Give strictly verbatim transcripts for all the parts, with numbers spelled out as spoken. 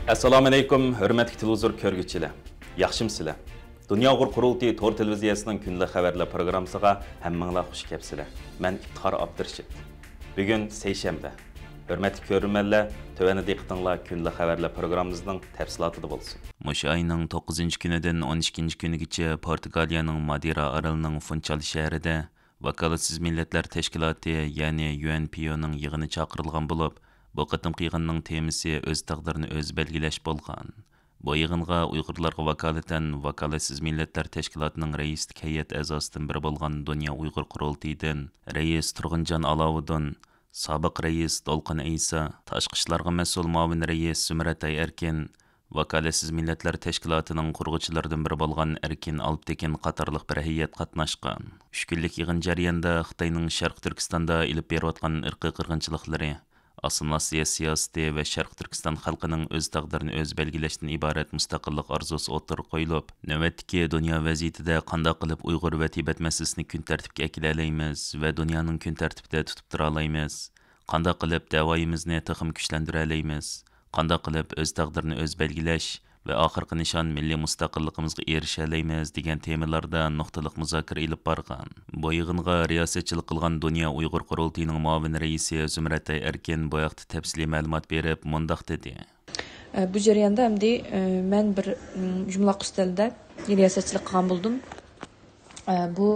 ئەسسالامۇئەلەيكۇم، ھۆرمەتلىك تېلېۋىزور كۆرگۈچىلەر. ياخشىمۇسىلەر؟ دۇنيا ئۇيغۇر قۇرۇلتىيى تور تېلېۋىزىيەسىنىڭ كۈندىلىك خەۋەرلەر پروگراممىسىغا ھەممىڭلار خۇش كەپسىلەر. مەن ئىپتىخار ئابدۇرېشىت. بۈگۈن سەيشەنبە. ھۆرمەتلىك كۆرۈرمەنلەر، تۆۋەندە دىققىتىڭلار كۈندىلىك خەۋەرلەر پروگراممىمىزنىڭ تەپسىلاتىدا بولسۇن. مۇشۇ ئاينىڭ توققۇزىنچى كۈنىدىن ئون ئىككىنچى كۈنىگىچە پورتۇگالىيەنىڭ مادېيرا ئارىلىنىڭ فۇنچال شەھىرىدە ۋاكالەتسىز مىللەتلەر تەشكىلاتى، يەنى يۇ ئېن پى ئونىڭ يىغىنى چاقىرىلغان بولۇپ، بۇ قېتىمقى يىغىننىڭ تېمىسى ئۆز تەقدىرىنى ئۆزى بەلگىلەش بولغان. بۇ يىغىنغا ئۇيغۇرلارغا ۋاكالىتەن ۋاكالەتسىز مىللەتلەر تەشكىلاتىنىڭ رەئىسلىك ھەيئەت ئەزاسىدىن بىرى بولغان دۇنيا ئۇيغۇر قۇرۇلتىيىدىن رەئىس تۇرغۇنجان ئالاۋۇدۇن، سابىق رەئىس دولقۇن ئەيسا، تاشقى ئىشلارغا مەسئۇل مۇئاۋىن رەئىس زۇمرەتئاي ئەركىن، ۋاكالەتسىز مىللەتلەر تەشكىلاتىنىڭ قۇرغۇچىلىرىدىن بىرى بولغان ئەركىن ئالپتېكىن قاتارلىق بىر ھەيئەت قاتناشقان. ئۈچ كۈنلۈك يىغىن جەريانىدا خىتاينىڭ شەرقىي تۈركىستاندا ئېلىپ بېرىۋاتقان ئىرقىي قىرغىنچىلىقلىرى، ئاسسىمىلياتسىيە سىياسىتى ۋە شەرقىي تۈركىستان خەلقىنىڭ ئۆز تەقدىرىنى ئۆزى بەلگىلەشتىن ئىبارەت مۇستەقىللىق ئارزۇسى ئوتتۇرىغا قويۇلۇپ، نۆۋەتتىكى دۇنيا ۋەزىيىتىدە قانداق قىلىپ ئۇيغۇر ۋە تىبەت مەسىلىسىنى كۈن تەرتىپكە ئەكېلەلەيمىز ۋە دۇنيانىڭ كۈن تەرتىپىدە تۇتۇپ تۇرالايمىز؟ قانداق قىلىپ دەۋايىمىزنى تېخىمۇ كۈچلەندۈرەلەيمىز؟ قانداق قىلىپ ئۆز تەقدىرىنى ئۆزى بەلگىلەش ۋە ئاخىرقى نىشان مىللىي مۇستەقىللىقىمىزغا ئېرىشەلەيمىز؟ دېگەن تېمىلاردا نۇقتىلىق مۇزاكىرە ئېلىپ بارغان. بۇ يىغىنغا رىياسەتچىلىك قىلغان دۇنيا ئۇيغۇر قۇرۇلتىيىنىڭ مۇئاۋىن رەئىسى زۇمرەتئاي ئەركىن بۇ ھەقتە تەپسىلىي مەلۇمات بېرىپ، مۇنداق دېدى. ئە، بۇ جەرياندا ئەمدى، ئە، مەن بىر، ئىم، يۇمىلاق ئۈستەلدە رىياسەتچىلىك قىلغان بولدۇم. ئە، بۇ،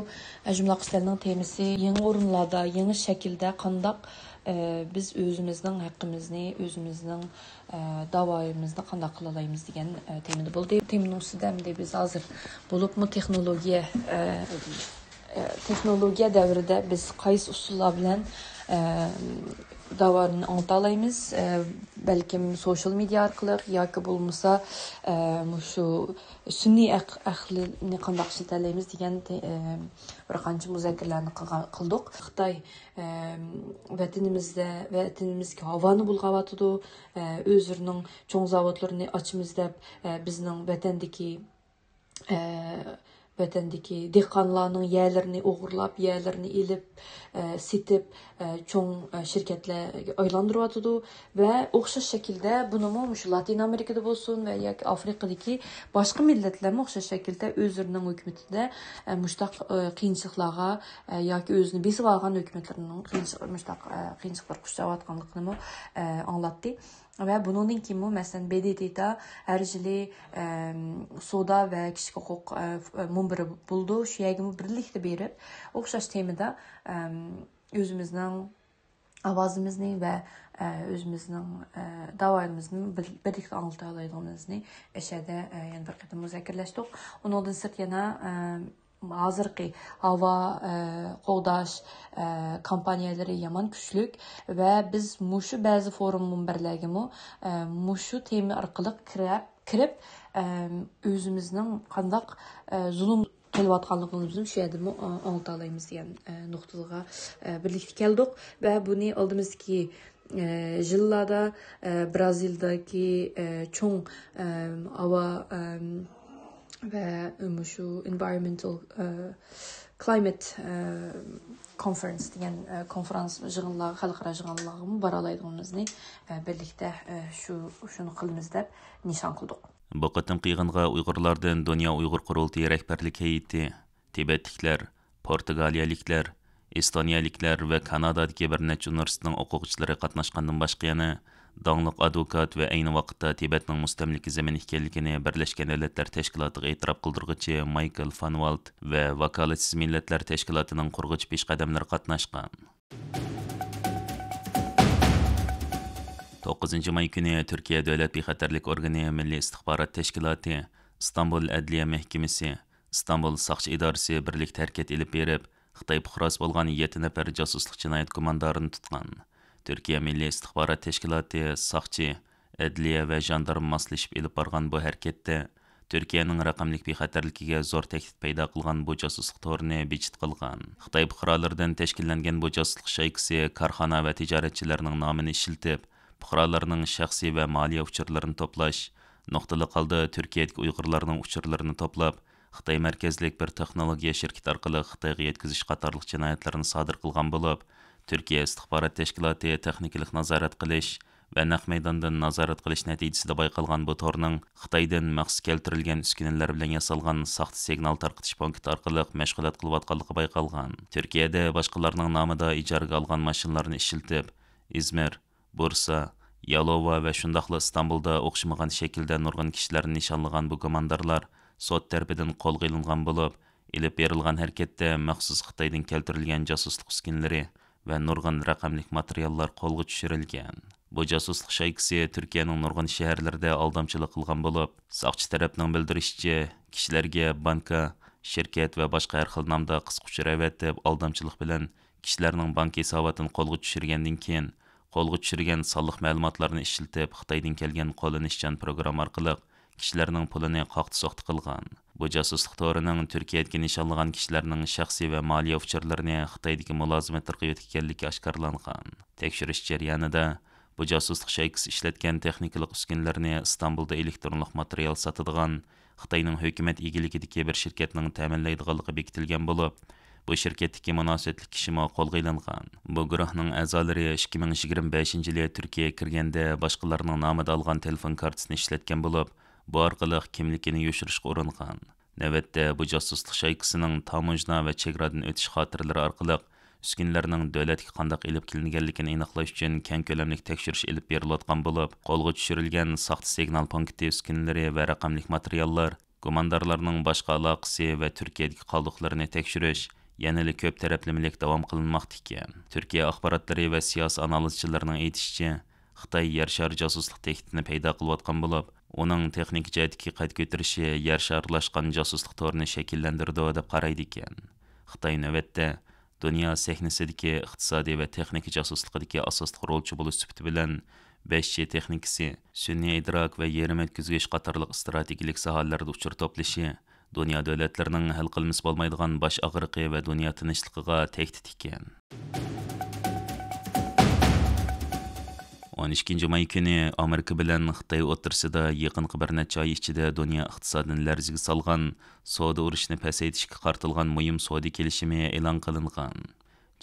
ئە، يۇمىلاق ئۈستەلنىڭ تېمىسى يېڭى ئورۇنلاردا، يېڭى شەكىلدە قانداق، ئە، بىز ئۆزىمىزنىڭ ھەققىمىزنى، ئۆزىمىزنىڭ، ئە، داۋايىمىزنى قانداق قىلالايمىز دېگەن، ئە، تېمىدا بولدى. تېمىنىڭ ئۈستىدە ئەمدى بىز ھازىر بولۇپمۇ تېخنولوگىيە، ئە، ئە، تېخنولوگىيە دەۋرىدە بىز قايسى ئۇسۇللار بىلەن، ئە، داۋانى ئاڭلىتالايمىز؟ ئە، بەلكىم سوشال مېدىيا ئارقىلىق ياكى بولمىسا، ئە، مۇشۇ سۈنئىي ئەق-، ئەقىلنى قانداق ئىشلىتەلەيمىز دېگەن تې-، ئە، بىر قانچە مۇزاكىرىلەرنى قىلغا-، قىلدۇق. خىتاي، ئە، ۋەتىنىمىزدە، ۋەتىنىمىزدىكى ھاۋانى بۇلغاۋاتىدۇ. ئە، ئۆزلىرىنىڭ چوڭ زاۋۇتلىرىنى ئاچىمىز دەپ، ئە، بىزنىڭ ۋەتەندىكى ئە، ۋەتەندىكى دېھقانلارنىڭ يەرلىرىنى ئوغرىلاپ، يەرلىرىنى ئېلىپ، ئە، سېتىپ، ئە، چوڭ، ئە، شىركەتلەرگە ئايلاندۇرۇۋاتىدۇ ۋە ئوخشاش شەكىلدە بۇنىمۇ مۇشۇ لاتىن ئامېرىكىدا بولسۇن ۋە ياكى ئافرىقىدىكى باشقا مىللەتلەرمۇ ئوخشاش شەكىلدە ئۆزلىرىنىڭ ھۆكۈمىتىدە، ئە، مۇشۇنداق، ئە، قىيىنچىلىقلارغا، ئە، ياكى ئۆزىنى بېسىۋالغان ھۆكۈمەتلىرىنىڭ قىيىنچىلىق-، مۇشۇنداق، ئە، قىيىنچىلىقلارغا ئۇچراۋاتقانلىقىنىمۇ، ئە، ئاڭلاتتى. ۋە بۇنىڭدىن كېيىنمۇ، مەسىلەن، بېدېتىدا ھەر يىلى، ئەم، سودا ۋە كىشىلىك ھوقۇق، ئە، ف-، ئە، مۇنبىرى بولىدۇ. شۇ يەرگىمۇ بىرلىكتە بېرىپ، ئوخشاش تېمىدا، ئەم، ئۆزىمىزنىڭ ئاۋازىمىزنى ۋە، ئە، ئۆزىمىزنىڭ، ئە، داۋايىمىزنى بىر-، بىرلىكتە ئاڭلىتالايدىغىنىمىزنى ئەشەدە، ئە، يەنە بىر قېتىم مۇزاكىرىلەشتۇق. ئۇنىڭدىن سىرت يەنە، ئە، ھازىرقى ھاۋا، ئە، قوغداش، ئە، كامپانىيەلىرى يامان كۈچلۈك ۋە بىز مۇشۇ بەزى فورۇم مۇنبەرلەرگىمۇ، ئە، مۇشۇ تېما ئارقىلىق كىرەپ، كىرىپ، ئە، ئۆزىمىزنىڭ قانداق، ئە، زۇلۇم قىلىۋاتقانلىقىمىزنى شۇ يەردىمۇ، ئا-، ئاڭلىتالايمىز دېگەن، ئە، نۇقتىغا، ئە، بىرلىكتە كەلدۇق ۋە بۇنى ئالدىمىزدىكى ئە، يىللاردا، ئە، برازىلدىكى، ئە، چوڭ، ئە، ھاۋا، ئە، ۋە مۇشۇ environmental، ئە، climate، ئە، conference دېگەن، ئە، كونفرانس يىغىنلار، خەلقئارا يىغىنلارغىمۇ بارالايدىغىنىمىزنى، ئە، بىرلىكتە، ئە، شۇ، شۇنى قىلىمىز دەپ نىشان قىلدۇق. بۇ قېتىمقى يىغىنغا ئۇيغۇرلاردىن دۇنيا ئۇيغۇر قۇرۇلتىيى رەھبەرلىك ھەيئىتى، تىبەتلىكلەر، پورتۇگالىيەلىكلەر، ئېستونىيەلىكلەر ۋە كانادادىكى بىر نەچچە ئۇنىۋېرسىتېتنىڭ ئوقۇغۇچىلىرى قاتناشقاندىن باشقا يەنە داڭلىق ئادۋوكات ۋە ئەينى ۋاقىتتا تىبەتنىڭ مۇستەملىكە زېمىن ئىكەنلىكىنى بىرلەشكەن دۆلەتلەر تەشكىلاتىغا ئېتىراپ قىلدۇرغۇچى مايكل فانۋالت ۋە ۋاكالەتسىز مىللەتلەر تەشكىلاتىنىڭ قۇرغۇچى پېشقەدەملىرى قاتناشقان. توققۇزىنچى ماي كۈنى تۈركىيە دۆلەت بىخەتەرلىك ئورگىنى مىللىي ئىستىخبارات تەشكىلاتى، ئىستانبۇل ئەدلىيە مەھكىمىسى، ئىستانبۇل ساقچى ئىدارىسى بىرلىكتە ھەرىكەت ئېلىپ بېرىپ، خىتاي پۇقراسى بولغان يەتتە نەپەر جاسۇسلۇق جىنايەت گۇماندارىنى تۇتقان. تۈركىيە مىللىي ئىستىخبارات تەشكىلاتى ساقچى، ئەدلىيە ۋە ژاندارما ماسلىشىپ ئېلىپ بارغان بۇ ھەرىكەتتە تۈركىيەنىڭ رەقەملىك بىخەتەرلىكىگە زور تەھدىت پەيدا قىلغان بۇ جاسۇسلۇق تورىنى بىجىت قىلغان. خىتاي پۇقرالىرىدىن تەشكىللەنگەن بۇ جاسۇسلۇق شايكىسى كارخانا ۋە تىجارەتچىلەرنىڭ نامىنى ئىشلىتىپ، پۇقرالارنىڭ شەخسىي ۋە مالىيە ئۇچۇرلىرىنى توپلاش، نۇقتىلىق ھالدا تۈركىيەدىكى ئۇيغۇرلارنىڭ ئۇچۇرلىرىنى توپلاپ، خىتاي مەركەزلىك بىر تېخنولوگىيە شىركىتى ئارقىلىق خىتايغا يەتكۈزۈش قاتارلىق جىنايەتلەرنى سادىر قىلغان بولۇپ، تۈركىيە ئىستىخبارات تەشكىلاتى تېخنىكىلىق نازارەت قىلىش ۋە نەق مەيداندىن نازارەت قىلىش نەتىجىسىدە بايقالغان بۇ تورنىڭ خىتايدىن مەخسۇس كەلتۈرۈلگەن ئۈسكۈنىلەر بىلەن ياسالغان ساختا سىگنال تارقىتىش پونكىتى ئارقىلىق مەشغۇلات قىلىۋاتقانلىقى بايقالغان. تۈركىيەدە باشقىلارنىڭ نامىدا ئىجارىگە ئالغان ماشىنىلارنى ئىشلىتىپ، ئىزمىر، بۇرسا، يالوۋا ۋە شۇنداقلا ئىستانبۇلدا ئوخشىمىغان شەكىلدە نۇرغۇن كىشىلەرنى نىشانلىغان بۇ گۇماندارلار سوت تەرىپىدىن قولغا ئېلىنغان بولۇپ، ئېلىپ بېرىلغان ھەرىكەتتە مەخسۇس خىتايدىن كەلتۈرۈلگەن جاسۇسلۇق ئۈسكۈنىلىرى ۋە نۇرغۇن رەقەملىك ماتېرىياللار قولغا چۈشۈرۈلگەن. بۇ جاسۇسلۇق شايكىسى تۈركىيەنىڭ نۇرغۇن شەھەرلىرىدە ئالدامچىلىق قىلغان بولۇپ، ساقچى تەرەپنىڭ بىلدۈرۈشىچە، كىشىلەرگە بانكا، شىركەت ۋە باشقا ھەر خىل نامدا قىسقا ئۇچۇر ئەۋەتىپ، ئالدامچىلىق بىلەن كىشىلەرنىڭ بانكا ھېساباتىنى قولغا چۈشۈرگەندىن كېيىن، قولغا چۈشۈرگەن سانلىق مەلۇماتلارنى ئىشلىتىپ، خىتايدىن كەلگەن قوللىنىشچان پروگرامما ئارقىلىق كىشىلەرنىڭ پۇلىنى قاقتى-سوقتى قىلغان. بۇ جاسۇسلۇق تورىنىڭ تۈركىيەدىكى نىشانلىغان كىشىلەرنىڭ شەخسىي ۋە مالىيە ئۇچۇرلىرىنى خىتايدىكى مۇلازىمەتلىرىگە يۆتكىگەنلىكى ئاشكارىلانغان. تەكشۈرۈش جەريانىدا بۇ جاسۇسلۇق شايكىسى ئىشلەتكەن تېخنىكىلىق ئۈسكۈنىلەرنى ئىستانبۇلدا ئېلېكترونلۇق ماتېرىيال ساتىدىغان خىتاينىڭ ھۆكۈمەت ئىگىلىكىدىكى بىر شىركەتنىڭ تەمىنلەيدىغانلىقى بېكىتىلگەن بولۇپ، بۇ شىركەتتىكى مۇناسىۋەتلىك كىشىمۇ قولغا ئېلىنغان. بۇ گۇرۇھنىڭ ئەزالىرى ئىككى مىڭ يىگىرمە بەشىنچى يىلى تۈركىيەگە كىرگەندە باشقىلارنىڭ نامىدا ئالغان تېلېفون كارتىسىنى ئىشلەتكەن بولۇپ، بۇ ئارقىلىق كىملىكىنى يوشۇرۇشقا ئۇرۇنغان. نۆۋەتتە بۇ جاسۇسلۇق شايكىسىنىڭ تاموژنا ۋە چېگرادىن ئۆتۈش خاتىرىلىرى ئارقىلىق ئۈسكۈنىلەرنىڭ دۆلەتكە قانداق ئېلىپ كېلىنگەنلىكىنى ئېنىقلاش ئۈچۈن كەڭ كۆلەملىك تەكشۈرۈش ئېلىپ بېرىلىۋاتقان بولۇپ، قولغا چۈشۈرۈلگەن ساختا سىگنال پونكىتى ئۈسكۈنىلىرى ۋە رەقەملىك ماتېرىياللار گۇماندارلارنىڭ باشقا ئالاقىسى ۋە تۈركىيەدىكى قالدۇقلىرىنى تەكشۈرۈش يەنىلا كۆپ تەرەپلىمىلىك داۋام قىلىنماقتا ئىكەن. تۈركىيە ئاخباراتلىرى ۋە سىياسىي ئانالىزچىلىرىنىڭ ئېيتىشىچە، خىتاي يەر شارى جاسۇسلۇق تېكىتىنى پەيدا قىلىۋاتقان بولۇپ، ئۇنىڭ تېخنىكا جەھەتتىكى قەد كۆتۈرۈشى يەر شارلاشقان جاسۇسلۇق تورىنى شەكىللەندۈرىدۇ، دەپ قارايدىكەن. خىتاي نۆۋەتتە دۇنيا سەھنىسىدىكى ئىقتىسادىي ۋە تېخنىكا جاسۇسلۇقىدىكى ئاساسلىق رولچى بولۇش سۈپىتى بىلەن، بەش جى تېخنىكىسى، سۈنئىي ئىدراك ۋە يېرىم ئۆتكۈزگۈچ قاتارلىق ئىستراتېگىيىلىك ساھەلەردە ئۇچۇر توپلىشى دۇنيا دۆلەتلىرىنىڭ ھەل قىلمىسا بولمايدىغان باش ئاغرىقى ۋە دۇنيا تىنچلىقىغا تەھدىت ئىكەن. ئون ئىككىنچى ماي كۈنى ئامېرىكا بىلەن خىتاي ئوتتۇرىسىدا يېقىنقى بىر نەچچە ئاي ئىچىدە دۇنيا ئىقتىسادىنى لەرزىگە سالغان سودا ئۇرۇشىنى پەسەيتىشكە قارىتىلغان مۇھىم سودا كېلىشىمى ئېلان قىلىنغان.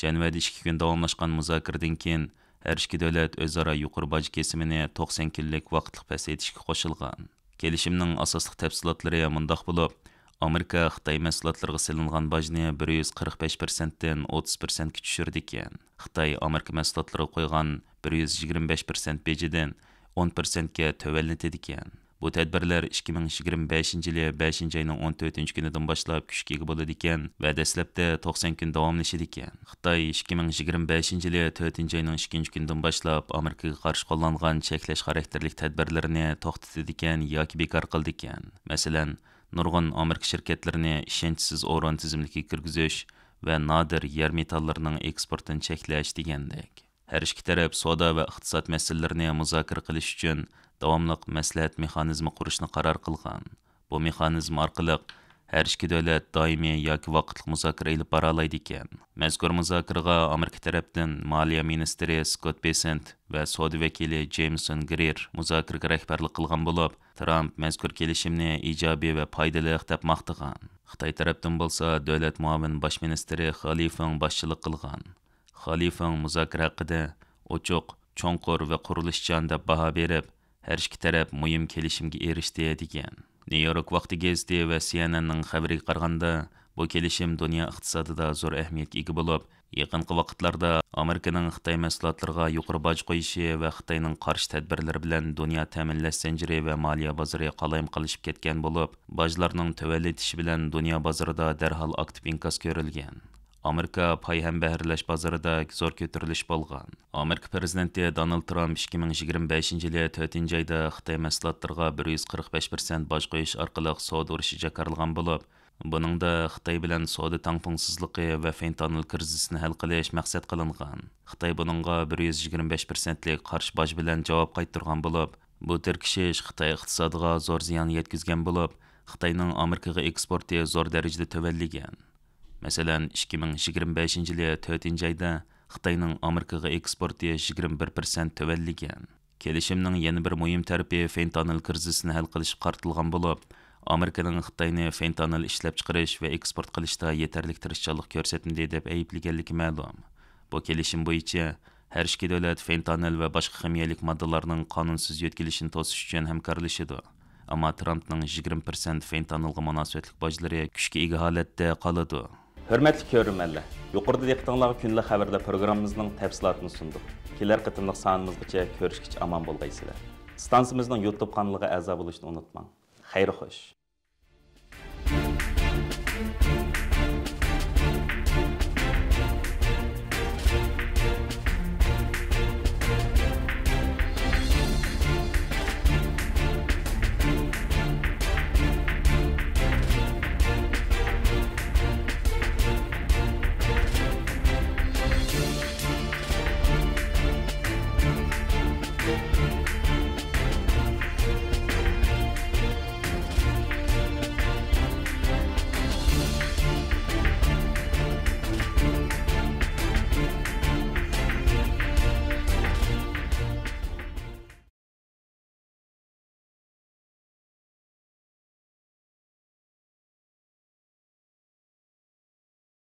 جەنۋەدە ئىككى كۈن داۋاملاشقان مۇزاكىرىدىن كېيىن، ھەر ئىككى دۆلەت ئۆزئارا يۇقىرى باج كېسىمىنى توقسان كۈنلۈك ۋاقىتلىق پەسەيتىشكە قوشۇلغان. كېلىشىمنىڭ ئاساسلىق تەپسىلاتلىرى مۇنداق بولۇپ، ئامېرىكا خىتاي مەھسۇلاتلىرىغا سېلىنغان باجنى بىر يۈز قىرىق بەش پىرسەنتتىن ئوتتۇز پىرسەنتكە چۈشۈرىدىكەن. خىتاي ئامېرىكا مەھسۇلاتلىرىغا قويغان بىر يۈز يىگىرمە بەش پىرسەنت بېجىدىن ئون پىرسەنتكە تۆۋەنلىتىدىكەن. بۇ تەدبىرلەر ئىككى مىڭ يىگىرمە بەشىنچى يىلى بەشىنچى ئاينىڭ ئون تۆتىنچى كۈنىدىن باشلاپ كۈچكە ئىگە بولىدىكەن ۋە دەسلەپتە توقسان كۈن داۋاملىشىدىكەن. خىتاي ئىككى مىڭ يىگىرمە بەشىنچى يىلى تۆتىنچى ئاينىڭ ئىككىنچى كۈنىدىن باشلاپ ئامېرىكىغا قارشى قوللانغان چەكلەش خاراكتېرلىك تەدبىرلىرىنى توختىتىدىكەن ياكى بىكار قىلىدىكەن. مەسىلەن، نۇرغۇن ئامېرىكا شىركەتلىرىنى ئىشەنچسىز ئورۇن تىزىملىكىگە كىرگۈزۈش ۋە نادىر يەر مېتاللىرىنىڭ ئېكسپورتىنى چەكلەش دېگەندەك. ھەر ئىككى تەرەپ سودا ۋە ئىقتىساد مەسىلىلىرىنى مۇزاكىرە قىلىش ئۈچۈن داۋاملىق مەسلىھەت مېخانىزمى قۇرۇشنى قارار قىلغان. بۇ مېخانىزم ئارقىلىق ھەر ئىككى دۆلەت دائىمىي ياكى ۋاقىتلىق مۇزاكىرە ئېلىپ بارالايدىكەن. مەزكۇر مۇزاكىرىغا ئامېرىكا تەرەپتىن مالىيە مىنىستىرى سكوت بېسېنت ۋە سودا ۋەكىلى جېيمسون گرېر مۇزاكىرىگە رەھبەرلىك قىلغان بولۇپ، ترامپ مەزكۇر كېلىشىمنى ئىجابىي ۋە پايدىلىق دەپ ماختىغان. خىتاي تەرەپتىن بولسا دۆلەت مۇئاۋىن باش مىنىستىرى خې لىفېڭ باشچىلىق قىلغان. خې لىفېڭ مۇزاكىرە ھەققىدە ئوچۇق، چوڭقۇر ۋە قۇرۇلۇشچان دەپ باھا بېرىپ، ھەر ئىككى تەرەپ مۇھىم كېلىشىمگە ئېرىشتى، دېگەن. نيۇ يورك ۋاقتى گېزىتى ۋە سى ئېن ئېننىڭ خەۋىرىگە قارىغاندا، بۇ كېلىشىم دۇنيا ئىقتىسادىدا زور ئەھمىيەتكە ئىگە بولۇپ، يېقىنقى ۋاقىتلاردا ئامېرىكىنىڭ خىتاي مەھسۇلاتلىرىغا يۇقىرى باج قويۇشى ۋە خىتاينىڭ قارشى تەدبىرلىرى بىلەن دۇنيا تەمىنلەش زەنجىرى ۋە مالىيە بازىرى قالايمىقانلىشىپ كەتكەن بولۇپ، باجلارنىڭ تۆۋەنلىتىشى بىلەن دۇنيا بازىرىدا دەرھال ئاكتىپ ئىنكاس كۆرۈلگەن. ئامېرىكا پاي ھەمبەھىرلەش بازىرىدا زور كۆتۈرۈلۈش بولغان. ئامېرىكا پىرېزىدېنتى دونالد ترامپ ئىككى مىڭ يىگىرمە بەشىنچى يىلى تۆتىنچى ئايدا خىتاي مەھسۇلاتلىرىغا بىر يۈز قىرىق بەش پىرسەنت باج قويۇش ئارقىلىق سودا ئۇرۇشى جاكارلىغان بولۇپ، بۇنىڭدا خىتاي بىلەن سودا تەڭپۇڭسىزلىقى ۋە فېنتانىل كىرىزىسىنى ھەل قىلىش مەقسەت قىلىنغان. خىتاي بۇنىڭغا بىر يۈز يىگىرمە بەش پىرسەنتلىك قارشى باج بىلەن جاۋاب قايتۇرغان بولۇپ، بۇ تىركىشىش خىتاي ئىقتىسادىغا زور زىيان يەتكۈزگەن بولۇپ، خىتاينىڭ ئامېرىكىغا ئېكسپورتى زور دەرىجىدە تۆۋەنلىگەن. مەسىلەن، ئىككى مىڭ يىگىرمە بەشىنچى يىلى تۆتىنچى ئايدا خىتاينىڭ ئامېرىكىغا ئېكسپورتى يىگىرمە بىر پىرسەنت تۆۋەنلىگەن. كېلىشىمنىڭ يەنە بىر مۇھىم تەرىپى فېنتانىل كىرىزىسىنى ھەل قىلىشقا قارىتىلغان بولۇپ، ئامېرىكىنىڭ خىتاينى فېنتانىل ئىشلەپچىقىرىش ۋە ئېكسپورت قىلىشتا يېتەرلىك تىرىشچانلىق كۆرسەتمىدى دەپ ئەيىبلىگەنلىكى مەلۇم. بۇ كېلىشىم بويىچە ھەر ئىككى دۆلەت فېنتانىل ۋە باشقا خىمىيەلىك ماددىلارنىڭ قانۇنسىز يۆتكىلىشىنى توسۇش ئۈچۈن ھەمكارلىشىدۇ. ئەمما ترامپنىڭ يىگىرمە پىرسەنت فېنتانىلغا مۇناسىۋەتلىك باجلىرى كۈچكە ئىگە ھالەتتە قالىدۇ. ھۆرمەتلىك كۆرۈرمەنلەر، يۇقىرىدا دىققىتىڭلارغا كۈندىلىك خەۋەرلەر پروگراممىمىزنىڭ تەپسىلاتىنى سۇندۇق. كېلەر قېتىملىق سانىمىزغىچە كۆرۈشكىچە ئامان بولغايسىلەر. ئىستانسىمىزنىڭ يۇتۇب قانىلىغا ئەزا بولۇشنى ئۇنتۇماڭ. خەير خوش.